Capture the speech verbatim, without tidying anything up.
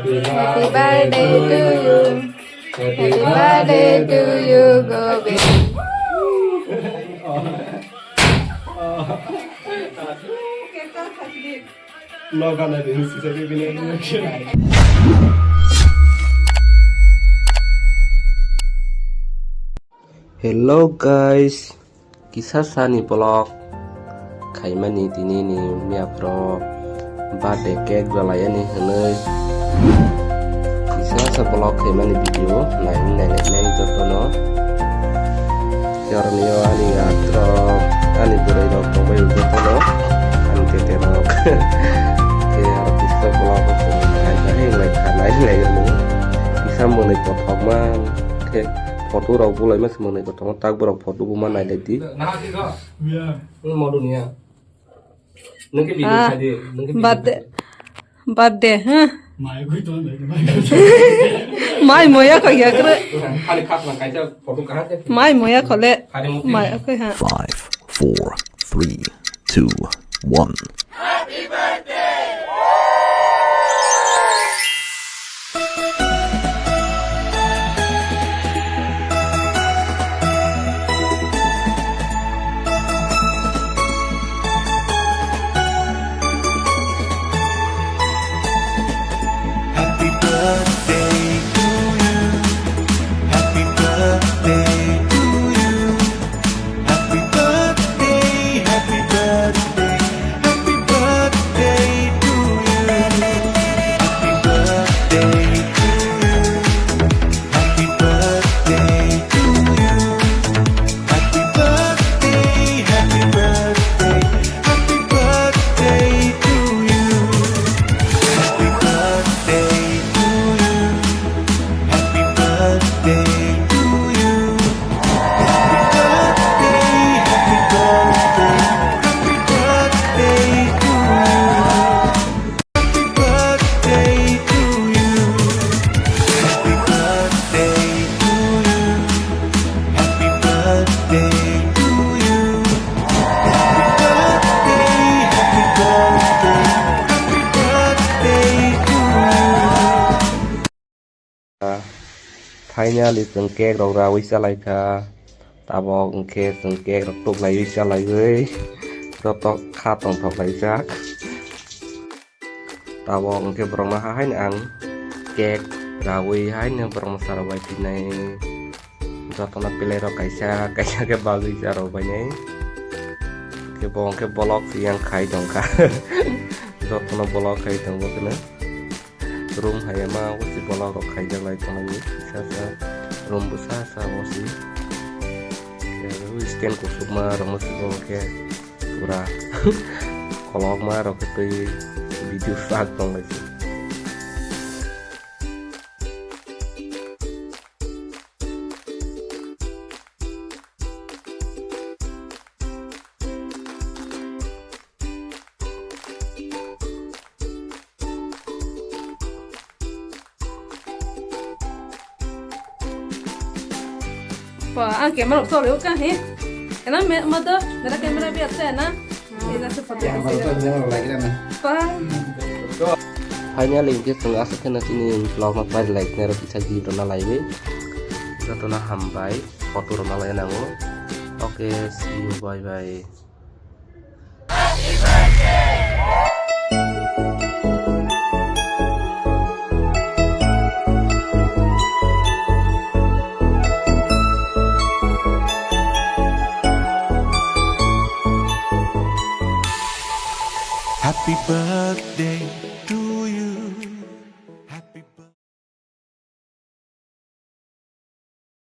Happy birthday to you. Happy birthday to you, Govind. Hello guys, kisa sani vlog khaimani tini ni miya pro birthday cake rwlaiyani hwnwi kisa sa vlog khaimani video naini nainai jotono. Yarni o ani atrok ani bwrwi rok tongbai jotono ani tete rok. Khe aro kisa vlog khaimani lai khanai lai rwmani kisa mwnwi kothokma khe. Photo rok bulai ma se manwi kotorma tak borok photo bo ma nai lai di. Nung modu niya. Nung ke video Ah, khai di, nung ke video birthday, khai di. Birthday, huh? Mai moya ko ya kre. Khali khas na kaisa photo kaha ke? Mai moya ko le. Khali mukti. Mai ko ha. Five, four, three, two, one. Happy birthday to you. Happy birthday to you. Happy birthday, happy birthday, happy birthday to you. Happy birthday to you. Happy birthday to you. Happy birthday, happy birthday, happy birthday to you. Happy birthday to you. Happy birthday to you. Happy birthday, happy birthday, happy birthday to you. Happy birthday to you. Happy birthday to you. Happy birthday to you. Happy birthday, happy birthday, happy birthday to you. Finally, chwng cake rok rawi chalaikha. Tabok hwnkhe chwng cake rok tuklaiwi chalaiwi joto kha tongthok laijak. Tabok hwnkhe borokno hahaino ang cake rawi haino borokno sarok bai phinai. Jotono plate rok kaisa kaisa khe bagwi charok bainai. Khe bo hwnkhe vlog se yang khai tongkha. Jotono vlog khai tongo kheno. Room hai ma o si vlog rok khaijak lai tongmani kisa sa room bwsa sa o si. Stand kuchukma rok no si bo khe pura kolokma rok khe twi video sak tong lai si. Pa, ang camera rok choli o ka he. Ena me, mother, mera camera bhi acha hai na? Ena se photo. Camera to camera lagi na. Pa. Finally, hwnkhe chwng aswk kheno chini vlog no pai like nai rok kisa di rwna laiwi. Jotono hambai, photo rwna lai nango. Okay, see you, bye bye. Happy birthday.